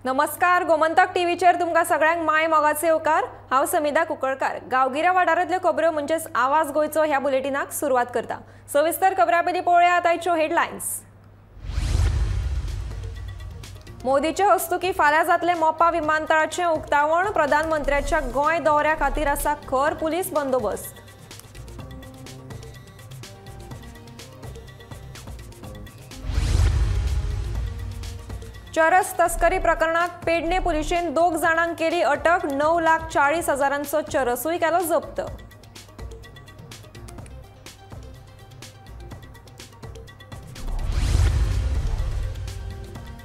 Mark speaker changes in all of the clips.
Speaker 1: नमस्कार, गोमंतक टीव्हीचेर तुमकां सगळ्यांक my मोगाचे येवकार। हांव समिधा कुंकळकार। गांवगिऱ्या वाठारांतल्यो खबरो म्हणजेच आवाज गोंयचो ह्या बुलेटिनाक सुरवात करता। सविस्तर खबरां पयलीं पळोवया आतांच्यो हेडलायन्स। मोदीचे हस्तुकी फाल्यां जातलें मोपा विमानतळाचें उक्तावण। प्रधानमंत्र्याच्या गोंय दौऱ्या खातीर आसा खर पुलीस बंदोबस्त। चरस तस्करी प्रकरणात पेडणे पुलिशेन 2 जाणांक केली अटक। 9,40,000 चरसूय केलो जप्त।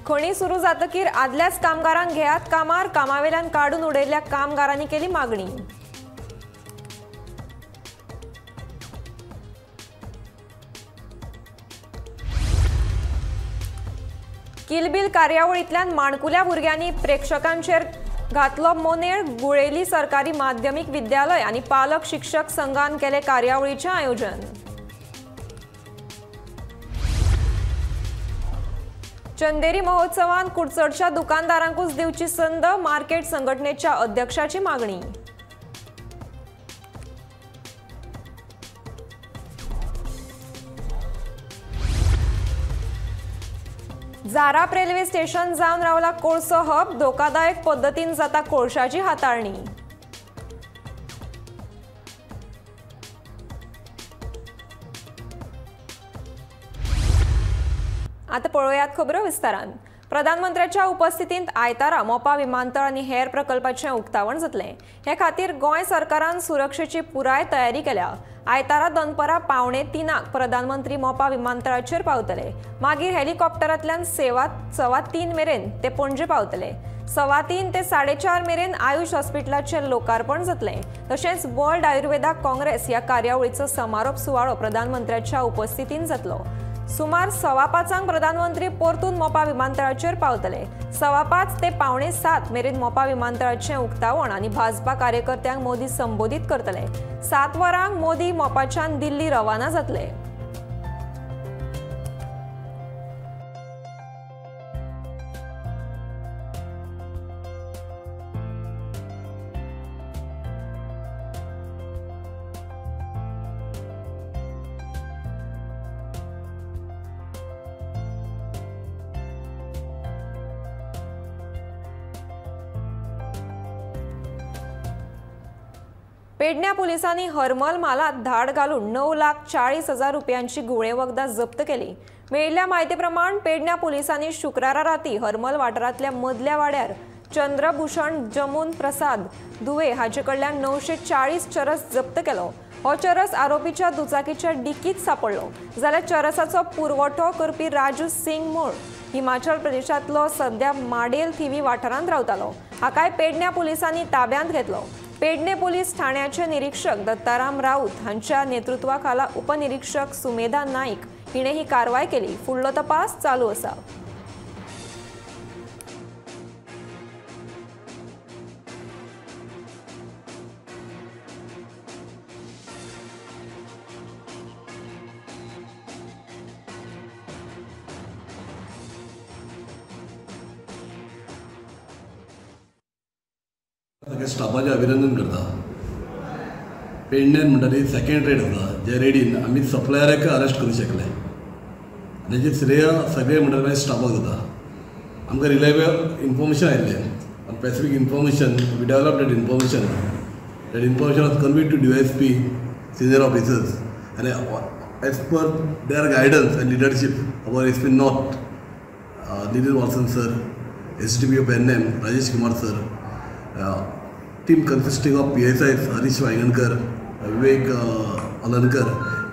Speaker 1: खणी सुरू जातकीर आदल्याच कामगारांक घेयात कामार। कामावेल्यान काडून उडयल्ल्या कामगारांनी केली मागणी। किलबिल कार्यावळींतल्यान माणकुल्या भुरग्यांनी प्रेक्षकांचेर घातलो मोनेळ। गुळेली सरकारी माध्यमिक विद्यालय आनी पालक शिक्षक संघान केले कार्यावळीचें आयोजन। चंदेरी महोत्सवान कुडचडच्या दुकानदारांकूच दिवची संद। मार्केट संघटनेच्या अध्यक्षाची मागणी। जाराप रेल्वे स्टेशन जावन रावला कोळसो हब। धोकादायक पद्दतीन जाता कोळशाची हाताळणी। आता पळोवयात खबरो विस्तारान। प्रधानमंत्र्याच्या उपस्थितींत आयतारा मोपा विमानतळ आनी हेर प्रकल्पाचें उक्तावण जातलें। हे खातीर गोंय सरकारान सुरक्षेची पुराय तयारी केल्या। आयतारा दनपरां 2:45 प्रधानमंत्री मोपा विमानतळाचेर पावतले। मागीर हेलिकॉप्टरांतल्यान 3:15 मेरेन ते पणजे पावतले। 3:15 ते 4:30 मेरेन आयुष हॉस्पिटलाचें लोकार्पण जातलें। तशेंच वर्ल्ड आयुर्वेदा काँग्रेस ह्या कार्यावळीचो समारोप सुवाळो प्रधानमंत्र्याच्या उपस्थितींत जातलो। सुमार 5:15 प्रधानमंत्री परतून मोपा विमानतळाचेर पावतले। 5:15 ते 6:45 मेरेन मोपा विमानतळाचें उक्तावण आनी भाजपा कार्यकर्त्यांक मोदी संबोधीत करतले। 7 वरांक मोदी मोपाच्यान दिल्ली रवाना जातले। पेडण्या पुलिसांनी हरमल म्हालांत धाड घालून 9,40,000 रुपयांची घुंवळे वखदां जप्त केली। मेळिल्ल्या म्हायती प्रमाण पेडण्या पुलिसांनी शुक्रारा राती हरमल वाठारांतल्या मदल्या वाड्यार चंद्रभूषण जमुन प्रसाद दुवे हाचे कडल्यान 940 चरस जप्त केलो। हो चरस आरोपीच्या दुचाकीच्या डिकीत सापडलो। जाल्यार चरसाचो पुरवठो करपी राजू सिंग म्हूण हिमाचल प्रदेशांतलो सद्या माडेल थिवी वाठारांत रावतालो। हाकाय पेडण्या पुलिसांनी ताब्यांत घेतलो। पेडणे पोलीस ठाण्याचे निरीक्षक दत्ताराम राऊत हांच्या नेतृत्वाखाला उपनिरीक्षक सुमेधा नाईक हिणे ही कारवाय केली। फुडलो तपास चालू आसा।
Speaker 2: स्टाफाचें अभिनंदन करता। पेडण्यान म्हणटा ती सेकेंड रेड आसा, जे रेडीन आमी सप्लायराक अरेस्ट करूं शकले। ताचें श्रेय सगळें म्हणटा तें स्टाफाक जाता। आमकां रिलायबल इन्फॉर्मेशन आयिल्लें, specific information, we develop that information. That information was conveyed to DySP, senior officers, आनी as per their guidance and leadership our SP north Nitin Watson sir, SDPO Pernem Rajesh Kumar sir, team consisting of PSI Harish Vaingankar, Vivek Alankar,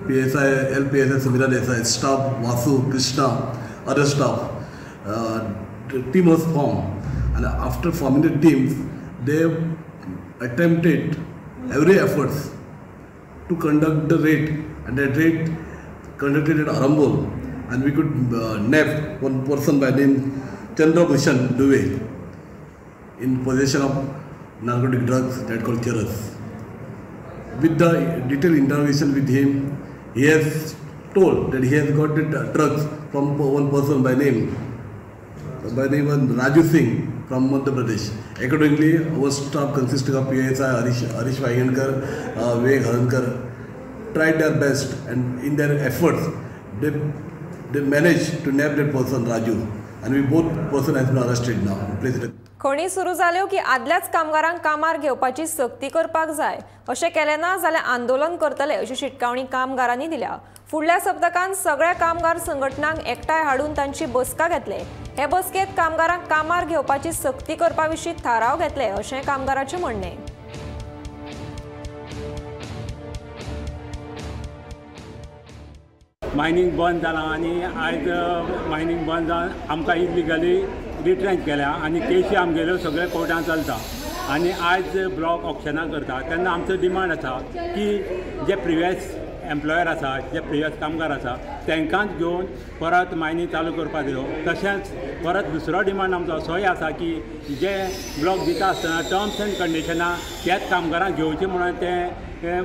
Speaker 2: PSI LPSI Samira Desai, staff Vasu, Krishna, other staff. The team was formed, and after forming the teams, they attempted every efforts to conduct the raid, and that raid conducted at Arambol, and we could nab one person by name Chandra Bhushan Dubey in possession of narcotic drugs that called charas. With the detailed interrogation with him, he has told that he has got the drugs from one person by name Raju Singh from Madhya Pradesh. Accordingly, our staff consisting of PSI Harish Vaigankar, Vivek Harankar tried their best, and in their efforts they managed to nab that person Raju, and we both person has been arrested now. Please.
Speaker 1: खणी सुरू जाल्यो की आदल्याच कामगारांक कामार घेवपाची सक्ती करपाक जाय, अशें केलें ना जाल्यार आंदोलन करतले अशी शिटकावणी कामगारांनी दिल्या. फुडल्या सप्तकांत सगळ्या कामगार संघटनांक एकठांय हाडून तांची बसका घेतले. हे बसकेंत कामगारांक कामार घेवपाची सक्ती करपा विशीं थाराव घेतले अशें कामगाराचें म्हणणें.
Speaker 3: मायनींग बंद जालां आनी आयज मायनींग बंद जावन आमकां इलिगली रिट्रेंच केल्या आनी केशी आमगेल्यो सगळे कोर्टान चलता आनी आयज ब्लॉक ऑक्शनां करता तेन्ना आमचो डिमांड आसा की जे प्रिवियस एम्प्लॉयर आसा, जे प्रिवियस कामगार आसा तांकांच घेवन परत मायनींग चालू करपाक जायो. तशेंच परत दुसरो डिमांड आमचो असोय आसा की जे ब्लॉक दिता आसतना टर्म्स एंड कंडिशनां त्याच कामगारांक घेवचें म्हणून तें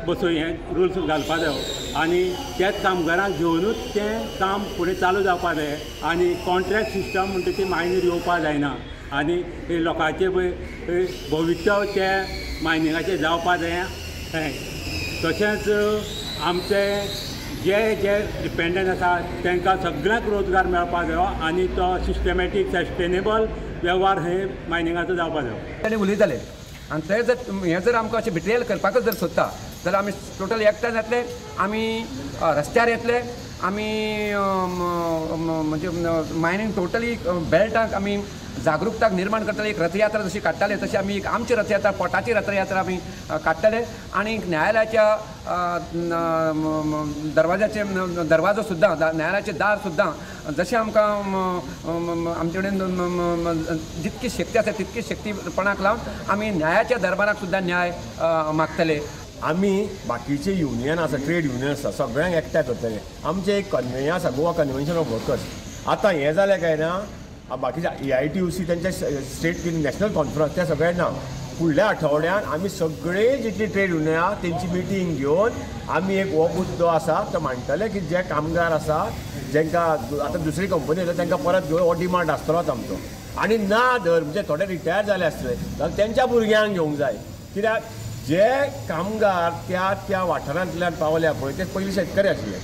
Speaker 3: बसून हें रुल्स घालपा जायो आनी त्याच कामगारांक घेवनूच तें काम फुडें चालू जावपा जाय आनी कॉन्ट्रॅक्ट सिस्टम म्हणटा ती मायनीर येवपा जायना आनी लोकांचें भविश्य ते मायनिंगाचें जावपा जाय. तशेंच आमचे जे जे डिपेंडंट आसा तांकां सगळ्यांक रोजगार मेळपा जायो आनी तो सिस्टमॅटीक सस्टेनेबल वेव्हार हे मायनिंगाचो जावपा जायो.
Speaker 4: ताणें उलयताले आनी ते जर हें जर आमकां अशें बिट्रेयल करपाकच जर सोदता जाल्यार आमी टोटल एकठांय जातले, आमी रस्त्यार येतले, आमी म्हणजे मायनींग टोटली बेल्टाक आमी जागृकताक निर्माण करतले. एक रथयात्रा जशी काडटाले तशी आमी एक आमची रथयात्रा, पोटाची रथयात्रा आमी काडटले आनी न्यायालयाच्या दरवाजाचे दरवाजो सुद्दां, न्यायालयाचे दार सुद्दां जशें आमकां आमचे कडेन जितकी शक्ती आसा तितकी शक्तीपणाक लावन आमी न्यायाच्या दरबाराक सुद्दां न्याय मागतले.
Speaker 5: आमी बाकीचे युनियन आसा, ट्रेड युनियन आसा, सगळ्यांक एकठांय करतले. आमचें एक कन्वेन्शन आसा, गोवा कन्वेन्शन ऑफ वर्कर्स. आतां हें जालें काय ना बाकीचे AITUC तेंच्या स्टेट नॅशनल कॉन्फरन्स त्या सगळ्यांना फुडल्या आठवड्यान आमी सगळे जितली ट्रेड युनियन आहा तेंची मिटींग घेवन आमी एक हो मुद्दो आसा तो मांडटले की जे कामगार आसा जेंकां आतां दुसरी कंपनी येता तांकां परत घेवन हो डिमांड आसतलोच आमचो. आनी ना धर म्हणजे थोडे रिटायर जाले आसतले जाल्यार तेंच्या भुरग्यांक घेवंक जाय, कित्याक जे कामगार त्या त्या वाठारांतल्यान पावल्या पळय ते पयलीं शेतकरी आशिल्ले.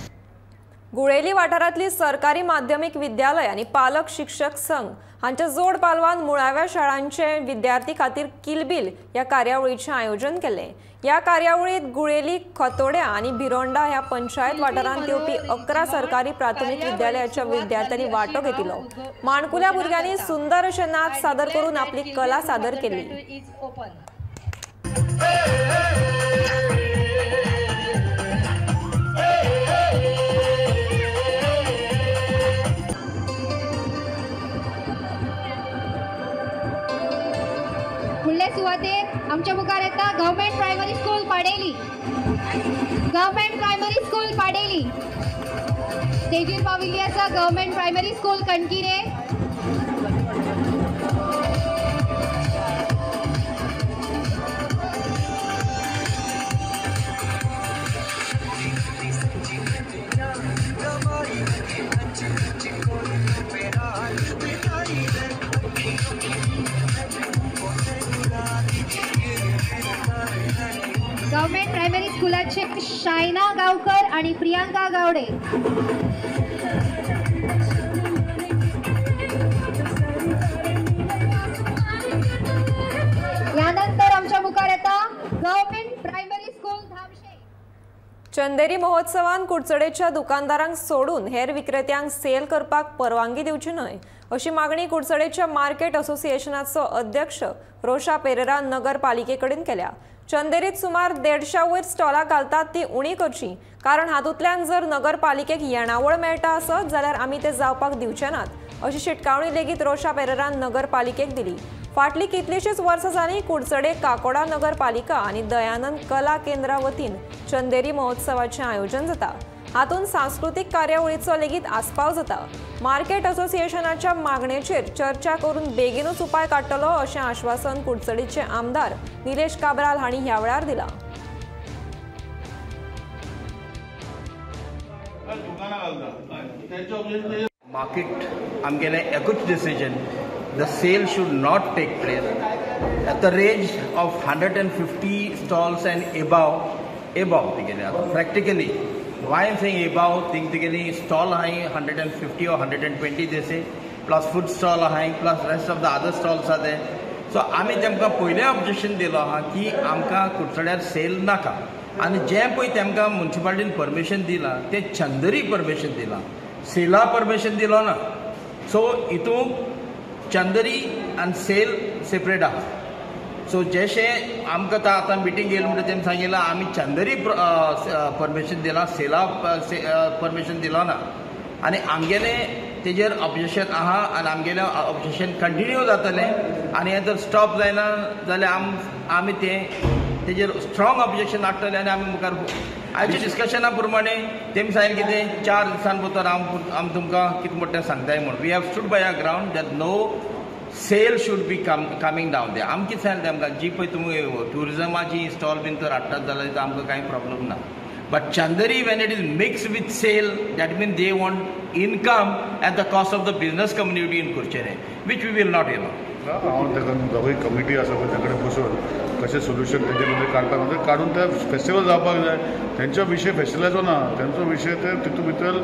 Speaker 1: गुळेली वाठारांतली सरकारी माध्यमिक विद्यालय आनी पालक शिक्षक संघ हांच्या जोड पालवान मुळाव्या शाळांचे विद्यार्थी खातीर किलबील ह्या कार्यावळीचें आयोजन केलें. ह्या कार्यावळींत गुळेली, खतोड्या आनी भिरोंडा ह्या पंचायत वाठारांत येवपी 11 सरकारी प्राथमीक विद्यालयाच्या विद्यार्थ्यांनी वांटो घेतिल्लो. माणकुल्या भुरग्यांनी सुंदर अशे नाच सादर करून आपली कला सादर केली.
Speaker 6: फुडले सुवातेर आमच्या मुखार येता government primary school Padeli. Government primary school Padeli स्टेजीर पाविल्ली आसा government primary school Kankire. Government primary स्कुलाचे शायना गावकर आणि प्रियांका गावडे. यानंतर आमच्या मुखार येता गव्हर्मेंट प्रायमरी स्कूल धामशे.
Speaker 1: चंदेरी महोत्सवान कुडचडेच्या दुकानदारांक सोडून हेर विक्रेत्यांक सेल करपाक परवानगी दिवची न्हय अशी मागणी कुडचडेच्या मार्केट असोसिएशनाचो अध्यक्ष रोशा पेरेरा नगरपालिकेकडेन केल्या. चंदेरीत सुमार 150 वयर स्टॉलां घालतात ती उणी करची, कारण हातूंतल्यान जर नगरपालिकेक येणावळ मेळटा आसत जाल्यार आमी ते जावपाक दिवचे नात अशी शिटकावणी लेगीत रोशा पेरेरान नगरपालिकेक दिली. फाटली कितलीशीच वर्सां जालीं कुडचडे काकोडा नगरपालिका आनी दयानंद कला केंद्रा वतीन चंदेरी महोत्सवाचें आयोजन जाता. हातूंत सांस्कृतीक कार्यावळीचो लेगीत आस्पाव जाता. मार्केट असोसिएशनाच्या मागणेचेर चर्चा करून बेगीनूच उपाय काडटलो अशें आश्वासन कुडचडीचे आमदार निलेश काब्राल हांणी ह्या वेळार दिलां.
Speaker 7: मार्केट आमगेलें एकूच decision The sale should not take place at the range of 150 stalls and above तिगेले आतां practically why am saying above thing तिगेली stall आहाय 150 or 120 जैसे प्लस फूड स्टॉल आहाय plus rest of the other stalls आहा ते. So आमी तेमकां पयलें ऑब्जेक्शन दिलो आहा की आमकां कुडचड्यार सेल नाका आनी जें पळय तेमकां मुन्सिपालिटीन परमिशन दिलां तें चंदरी परमिशन दिलां, सेला परमिशन दिलो ना. सो हितून चंदरी आनी सेल सेपरेट आहा. सो जशें आमकां आतां मिटींग येयली म्हणटा तेमी सांगिलां आमी चंदरी परमिशन दिलां, सेला परमिशन दिलो ना आनी आमगेलें तेजेर ऑब्जेक्शन आहा आनी आमगेलें ऑब्जेक्शन कंटिन्यू जातलें आनी हें जर स्टॉप जायना जाल्यार आमी तें तेजेर स्ट्रॉंग ऑब्जेक्शन हाडटले आनी आमी मुखार आयच्या डिस्कशना प्रमाणे तेमी सांगलें कितें 4 दिसान भितर आम तुमकां कितें म्हणटा तें सांगताय म्हूण. We have stood by our ground that no sale should be coming down there. आम कितें सांगलें तेमकां जी पळय तुमी ट्युरिजमाची स्टॉल बीन तर हाडटात जाल्यार आमकां कांय प्रॉब्लम ना. But Chanderi when it is mixed with sale, that means they want income at the cost of the business community in Curchorem, which we will not allow.
Speaker 8: हांव ताका दोगूय कमिटी आसा पळय तांचे कडेन बसून कशें सोल्युशन तेंचे भितर काडपाक म्हणजे काडून ते फेस्टिवल जावपाक जाय. तेंचो विशय फेस्टिवलाचो ना, तेंचो विशय ते तितून भितर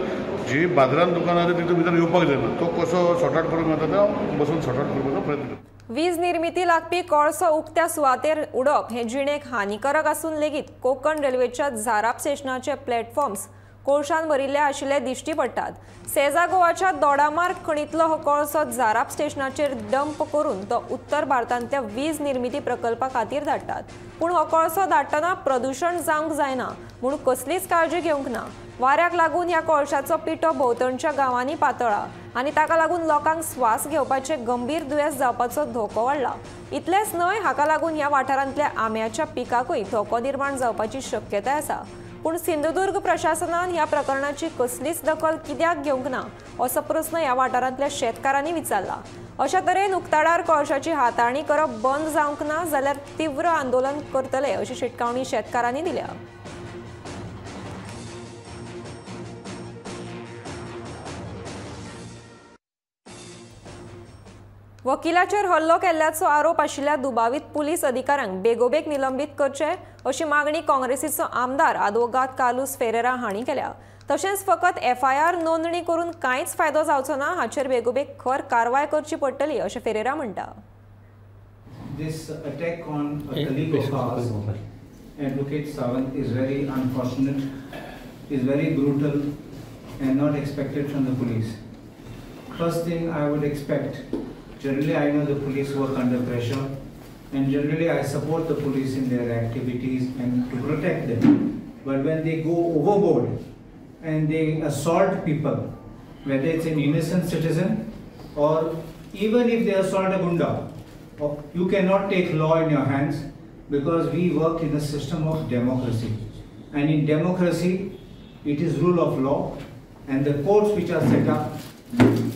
Speaker 8: जी बाजारान दुकानां आसा तितून भितर येवपाक जायना, तो कसो सॉर्ट आउट करूंक मेळटा तो हांव बसून सॉर्ट आउट करपाचो प्रयत्न करता.
Speaker 1: वीज निर्मिती लागपी कोळसो उक्त्या सुवातेर उडप हे जिणेक हानिकारक आसून लेगीत कोकण रेल्वेच्या झाराप स्टेशनाचे प्लॅटफॉर्म्स कोळशान भरिल्ले आशिल्ले दिश्टी पडटात. सेजा गोवाच्या दोडामार्ग खणींतलो हो कोळसो झाराप स्टेशनाचेर डंप करून तो उत्तर भारतांतल्या वीज निर्मिती प्रकल्पा खातीर धाडटात. पूण हो कोळसो धाडटना प्रदूशण जावंक जायना म्हूण कसलीच काळजी घेवंक ना. वाऱ्याक लागून ह्या कोळशाचो पिठो भोंवतणच्या गांवांनी पातळ्ळा आनी ताका लागून लोकांक स्वास घेवपाचे गंभीर दुयेंस जावपाचो धोको वाडला. इतलेंच न्हय, हाका लागून ह्या वाठारांतल्या आंब्याच्या पिकाकूय धोको निर्माण जावपाची शक्यताय आसा. पूण सिंधुदुर्ग प्रशासनान ह्या प्रकरणाची कसलीच दखल कित्याक घेवंक ना असो प्रस्न ह्या वाठारांतल्या शेतकारांनी विचारला. अशा तरेन उक्ताडार कोळशाची हाताळणी करप बंद जावंक ना जाल्यार तीव्र आंदोलन करतले अशी शिटकावणी शेतकारांनी दिल्या. वकिलाचेर हल्लो केल्ल्याचो आरोप आशिल्ल्या दुबावीत पुलीस अधिकाऱ्यांक बेगोबेग निलंबीत करचे अशी मागणी काँग्रेसीचो आमदार आदवोगाद कार्लुस फेरेरा हांणी केल्या. तशेंच फकत एफआयआर नोंदणी करून कांयच फायदो जावचो ना हाचेर बेगोबेग खर कारवाय करची पडटली अशें फेरेरा म्हणटा.
Speaker 9: This attack on a colleague of ours, Advocate Sawant, is very unfortunate, is very brutal and not expected from the police. First thing I would expect, generally I know the police work under pressure and generally I support the police in their activities and to protect them. But when they go overboard and they assault people, whether it's an innocent citizen or even if they assault a gunda, you cannot take law in your hands because we work in a system of democracy. And in democracy, it is rule of law and the courts which are set up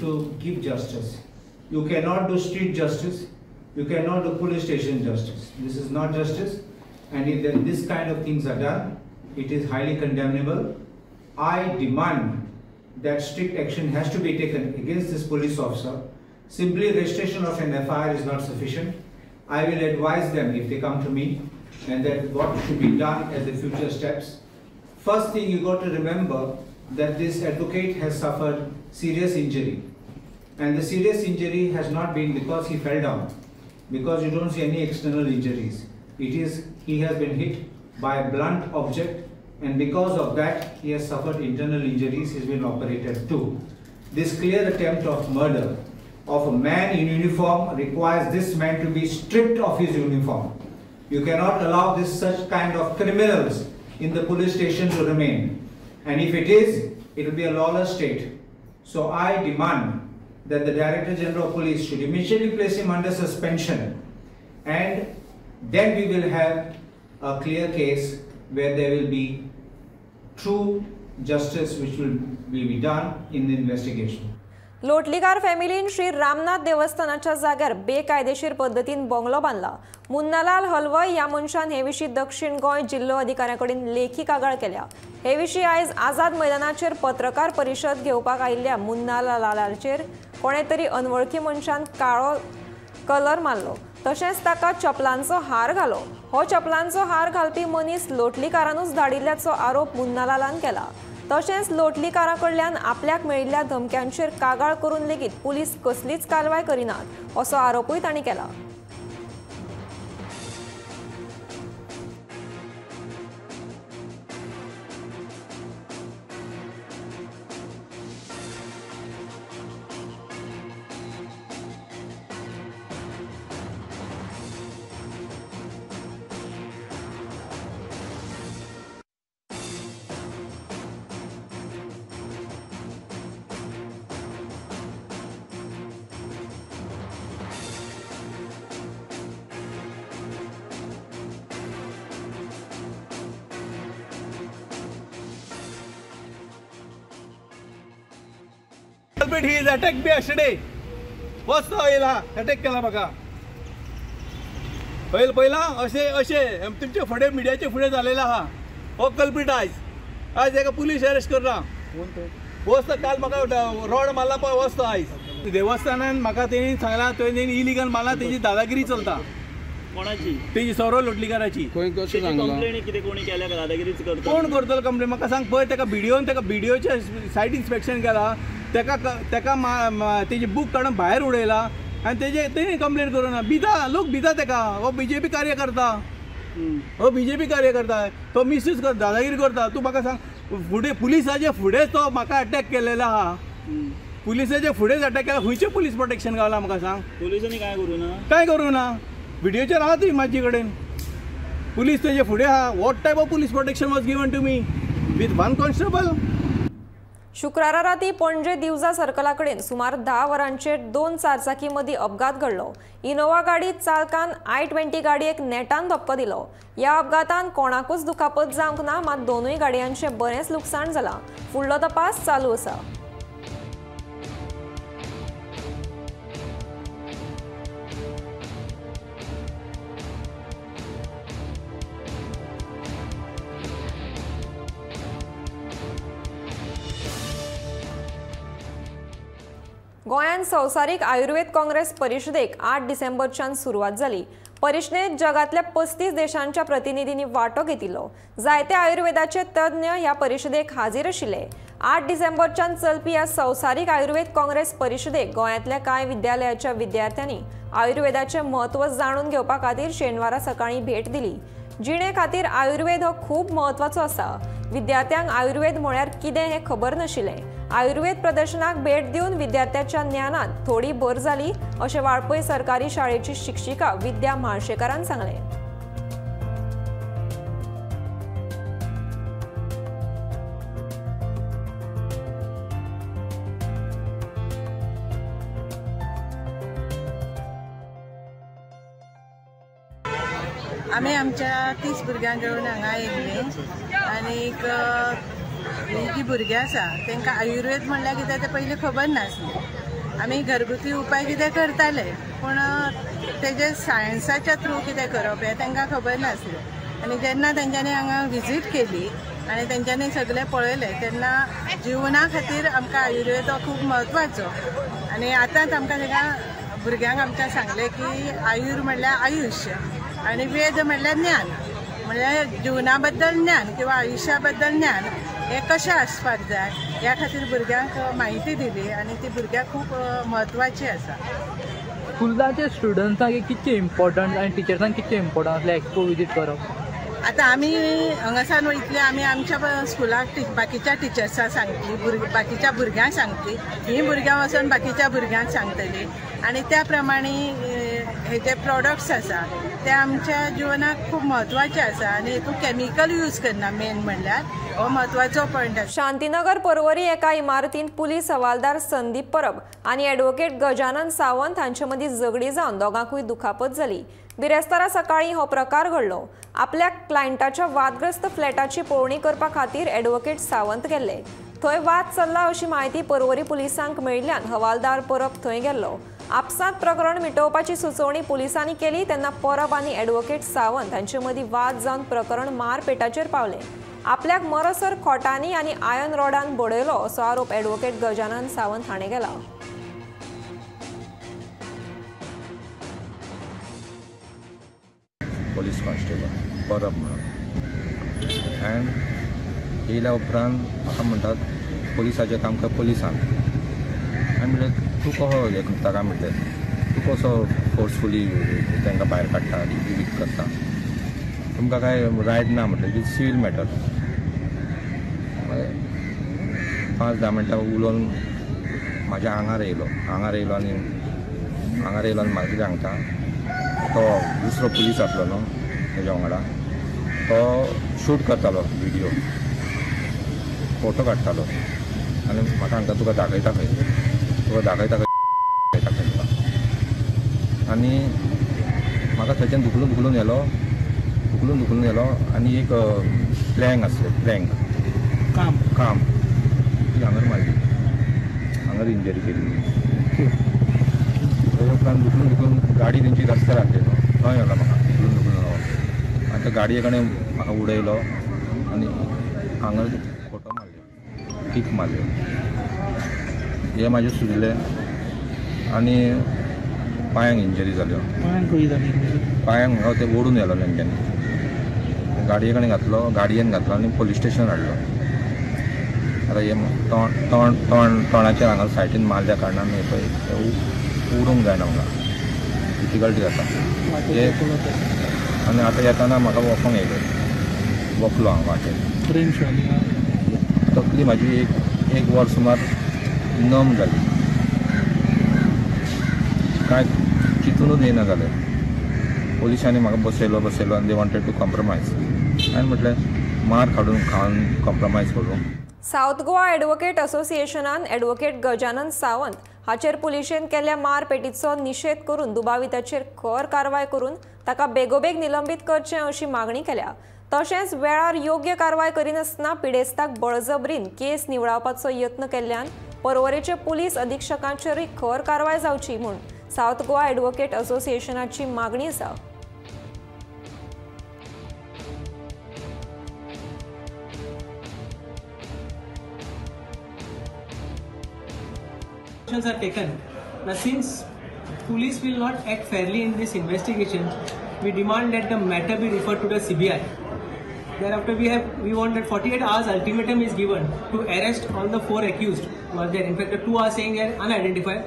Speaker 9: to give justice. You cannot do street justice, you cannot do police station justice. This is not justice, and if this kind of things are done, it is highly condemnable. I demand that strict action has to be taken against this police officer. Simply registration of an FIR is not sufficient. I will advise them if they come to me and that what should be done as the future steps. First thing you got to remember that this advocate has suffered serious injury. And the serious injury has not been because he fell down, because you don't see any external injuries. It is he has been hit by a blunt object, and because of that he has suffered internal injuries. He's been operated too. This clear attempt of murder of a man in uniform requires this man to be stripped of his uniform. You cannot allow this such kind of criminals in the police station to remain. And if it is, it will be a lawless state. So I demand that the Director General of Police should immediately place him under suspension, and then we will have a clear case where there will be true justice which will be done in the investigation.
Speaker 1: Lotlikar फॅमिलीन Shri Ramnath देवस्थानाच्या जाग्यार बेकायदेशीर पद्दतीन bungalow बांदला. Munnalal हलवय ह्या मनशान हे विशीं दक्षिण गोंय जिल्लो अधिकाऱ्यां कडेन लेखी कागाळ केल्या. हे विशीं आयज आझाद मैदानाचेर पत्रकार परिशद घेवपाक आयिल्ल्या मुन्नालालाचेर कोणे तरी अनवळखी मनशान काळो कलर मारलो, तशेंच ताका चपलांचो हार घालो। हो चपलांचो हार घालपी मनीस लोटलीकारानूच धाडिल्ल्याचो आरोप मुन्नालालान केला। तशेंच लोटलीकारा कडल्यान आपल्याक मेळिल्ल्या धमक्यांचेर कागाळ करून लेगीत पुलीस कसलीच कारवाय करिनात असो आरोपूय तांणी केला।
Speaker 10: He is attacked me yesterday. वचतो येयला अटॅक केला म्हाका पयल पयला अशें अशें तुमचे फुडें मिडियाचे फुडें जालेलो आहा हो कल्पीट। आयज आयज एका पुलीस अरेस्ट करना वचतो। काल म्हाका रॉड मारला पळय वचतो। आयज देवस्थानान म्हाका तेणी सांगला तेणी इलिगल मारला, तेजी दादागिरी चलता।
Speaker 11: कोणाची?
Speaker 10: तेजी सौरव लोटलीकाराची। कोण करतलो कंप्लेन म्हाका सांग पळय। तेका बिडिओन तेका बिडिओचे सायट इन्स्पेक्शन केला, तेका तेका तेजी बूक काडून भायर उडयला आनी तेजे तेणी कंप्लेन करूं ना। भिता लोक भिता तेका। हो बीजेपी कार्यकर्ता, हो बीजेपी कार्यकर्ता, तो मिसयूज करता, दादागिरी करता। तूं म्हाका सांग फुडें पुलिसाचे फुडें तो म्हाका अटॅक केलेलो आहा। पुलिसाचे फुडेंच अटॅक केला। खंयचें पुलीस प्रोटेक्शन गावला म्हाका सांग?
Speaker 11: पुलिसांनी कांय करूं ना,
Speaker 10: कांय करूं ना। व्हिडियोचेर आहा ती म्हाजे कडेन। पुलीस तेजे फुडें आहा। What type of police protection was given to me with one constable?
Speaker 1: शुक्रारा राती पणजे दिवजा सर्कला कडेन सुमार 10 वरांचेर 2 चारचाकी मदीं अपघात घडलो। इनोवा गाडी चालकान i20 गाडयेक नेटान धपको दिलो। ह्या अपघातान कोणाकूच दुखापत जावंक ना, मात दोनूय गाडयांचें बरेंच लुकसाण जालां। फुडलो तपास चालू आसा। गोंयांत संवसारीक आयुर्वेद काँग्रेस परिशदेक 8 डिसेंबरच्यान सुरवात जाली। परिशदेंत जगांतल्या 35 देशांच्या प्रतिनिधींनी वांटो घेतिल्लो। जायते आयुर्वेदाचे तज्ञ ह्या परिशदेक हाजीर आशिल्ले। 8 डिसेंबरच्यान चलपी ह्या संवसारीक आयुर्वेद काँग्रेस परिशदेक गोंयांतल्या कांय विद्यालयाच्या विद्यार्थ्यांनी आयुर्वेदाचें म्हत्व जाणून घेवपा खातीर शेनवारा सकाळीं भेट दिली। जिणे खातीर आयुर्वेद हो खूब म्हत्वाचो आसा। विद्यार्थ्यांक आयुर्वेद म्हळ्यार कितें हें खबर नाशिल्लें। आयुर्वेद प्रदर्शनाक भेट दिवन विद्यार्थ्यांच्या ज्ञानात थोडी भर जाली अशें वाळपय सरकारी शाळेची शिक्षिका विद्या म्हाळशेकारान सांगलें।
Speaker 12: आमी आमच्या 30 भुरग्यांक घेवन हांगा येयल्ली आनीक जी भुरगीं आसा तांकां आयुर्वेद म्हणल्यार कितें तें पयलीं खबर नासलें। आमी घरगुती उपाय कितें करताले पूण तेजे सायन्साच्या थ्रू कितें करप हें तांकां खबर नासलें। आनी जेन्ना तेंच्यांनी हांगा विजीट केली आनी तेंच्यांनी सगळें पळयलें तेन्ना जिवना खातीर आमकां आयुर्वेद हो खूब म्हत्वाचो। आनी आतांच आमकां ताका भुरग्यांक आमच्या सांगलें की आयुर म्हणल्यार आयुश्य आनी वेद म्हणल्यार ज्ञान, म्हणल्यार जिवना बद्दल ज्ञान किंवा आयुश्या बद्दल ज्ञान हें कशें आसपाक जाय ह्या खातीर भुरग्यांक म्हायती दिली आनी ती भुरग्यांक खूब म्हत्वाची आसा।
Speaker 13: स्कुलाचे स्टुडंट्सांक कितकें इम्पॉर्टंट आनी टिचर्सांक कितकें इम्पॉर्टंट आसलें एक्सपो विजीट करप?
Speaker 12: आतां आमी हांगासान वयतले, आमी आमच्या स्कुलाक बाकीच्या टिचर्सांक सांगतली, बाकीच्या भुरग्यांक सांगतली, हीं भुरग्यां वचून बाकीच्या भुरग्यांक सांगतली आनी त्या प्रमाणे हे जे प्रोडक्ट्स आसा ते आमच्या जिवनाक खूब म्हत्वाचे आसा आनी हितून केमिकल यूज करना मेन म्हणल्यार हो म्हत्वाचो पॉयंट आसा।
Speaker 1: शांतीनगर पर्वरी एका इमारतींत पुलीस हवालदार संदीप परब आनी ॲडव्होकेट गजानन सावंत हांचे मदीं झगडी जावन दोगांकूय दुखापत जाली। बिरेस्तारा सकाळीं हो प्रकार घडलो। आपल्या क्लायंटाच्या वादग्रस्त फ्लॅटाची पळोवणी करपा खातीर ॲडव्होकेट सावंत गेल्ले। थंय वाद चल्ला अशी म्हायती पर्वरी पुलिसांक मेळिल्ल्यान हवालदार परब थंय गेल्लो। आपसांत प्रकरण मिटोवपाची सुचोवणी पुलिसांनी केली तेन्ना परब आनी ॲडव्होकेट सावंत हांचे मदीं वाद जावन प्रकरण मारपेटाचेर पावलें। आपल्याक मरसर खोटांनी आनी आयर्न रॉडान बडयलो असो आरोप ॲडव्होकेट गजानन सावंत हाणें केला।
Speaker 14: कॉन्स्टेबल परब म्हणून. अँड येयल्या उपरांत म्हाका म्हणटात पोलिसाचें काम कर पोलिसान. हांवें म्हणलें तूं कसो हें करता काय म्हटलें, तूं कसो फोर्सफुली तांकां भायर काडटा इवीक करता, तुमकां कांय रायट ना म्हटलें, it is civil matter. 5-10 मिनटां उलोवन म्हाज्या आंगार येयलो, आंगार येयलो आनी म्हाका कितें सांगता, तो दुसरो पुलीस आसलो न्हू तेज्या वांगडा, तो शूट करतालो व्हिडियो, फोटो काडटालो आनी म्हाका सांगता तुका दाखयता खंय, तुका दाखयता खंय, दाखयता खंय तुका. आनी म्हाका थंयच्यान धुकलून धुकलून येलो, धुकलून धुकलून येलो आनी एक प्लँक आसलें, प्लँक काम ती हांगर मारली, हांगर इंजरी केली. तेज्या उपरांत धुकलून धुकलून गाडी तेंची रस्त्यार हाडली न्हू, थंय येलो म्हाका धुकलून धुकलून येलो आनी त्या गाडये कडेन म्हाका उडयलो आनी हांगर खोटो मारल्यो, कीक मारल्यो, हे म्हाजें सुजलें आनी पांयांक इंजरी जाल्यो. पांयांक म्हाका ते ओडून येलो तेंच्यांनी, गाडये कडेन घातलो, गाडयेन घातलो आनी पोलीस स्टेशन हाडलो. आतां हे तोंड तोंड तोंड तोंडाचेर हांगा सायडीन मारल्या कारणान हें पळय उरूंक जायना, म्हाका डिफिकल्टी जाता हे. आनी आतां येताना म्हाका वोकोंक येयलें, वोकलो हांव वाटेर, तकली म्हाजी एक वर सुमार नम जाली, कांय चिंतूनच येयना जालें. पोलिसांनी म्हाका बसयलो बसयलो आनी they wanted to compromise. हांवें म्हटलें मार काडून खावन कॉम्प्रोमायज करूं.
Speaker 1: सावथ गोवा एडवोकेट असोसिएशनान एडवोकेट गजानन सावंत हाचेर पुलिशेन केल्ल्या मारपेटीचो निशेध करून दुबाविताचेर खर कारवाय करून ताका बेगोबेग निलंबीत करचें अशी मागणी केल्या. तशेंच वेळार योग्य कारवाय करिनासतना पिडेस्ताक बळजबरीन केस निवळावपाचो यत्न केल्ल्यान पर्वरेचे पुलीस अधिक्षकांचेरूय खर कारवाय जावची म्हूण सावथ गोवा एडवोकेट असोसिएशनाची मागणी आसा.
Speaker 15: Are taken. Now, since police will not act fairly in this investigation, we demand that the matter be referred to the CBI. Thereafter, we want that 48 hours ultimatum is given to arrest all the 4 accused who are there. In fact, the 2 are saying they are unidentified.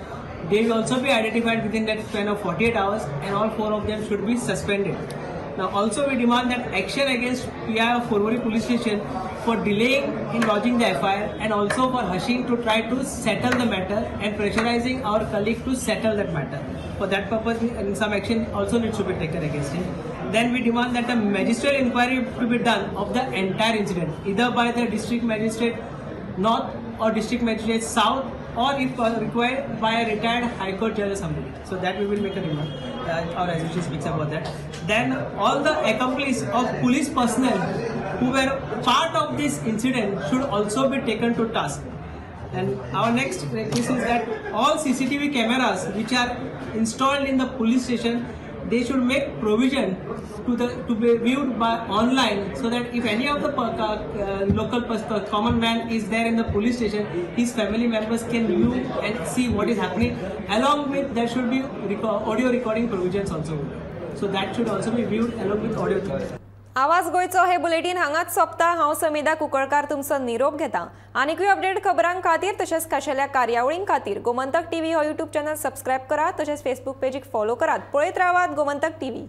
Speaker 15: They will also be identified within that span of 48 hours, and all 4 of them should be suspended. Now, also we demand that action against PI of Porvorim Police Station for delaying in lodging the FIR and also for hushing to try to settle the matter and pressurizing our colleague to settle that matter. For that purpose, some action also needs to be taken against him. Then we demand that a magisterial inquiry to be done of the entire incident, either by the district magistrate north or district magistrate south, or if required by a retired high court judge or somebody. So that we will make a demand. Our association speaks about that. Then all the accomplices of police personnel who were part of this incident should also be taken to task. And our next request is that all CCTV cameras which are installed in the police station, they should make provision to be viewed by online, so that if any of the local common man is there in the police station, his family members can view and see what is happening. Along with there should be audio recording provisions also. So that should also be viewed along with audio.
Speaker 1: आवाज गोंयचो हे bulletin हांगाच सोंपता. हांव समिधा कुंकळकार तुमचो निरोप घेता. आनीकूय अपडेट खबरां खातीर तशेंच खाशेल्या कार्यावळीं खातीर गोमंतक टीव्ही हो यूट्यूब चॅनल सबस्क्रायब करात, तशेंच फेसबूक पेजीक फॉलो करात. पळयत रावात गोमंतक टीव्ही.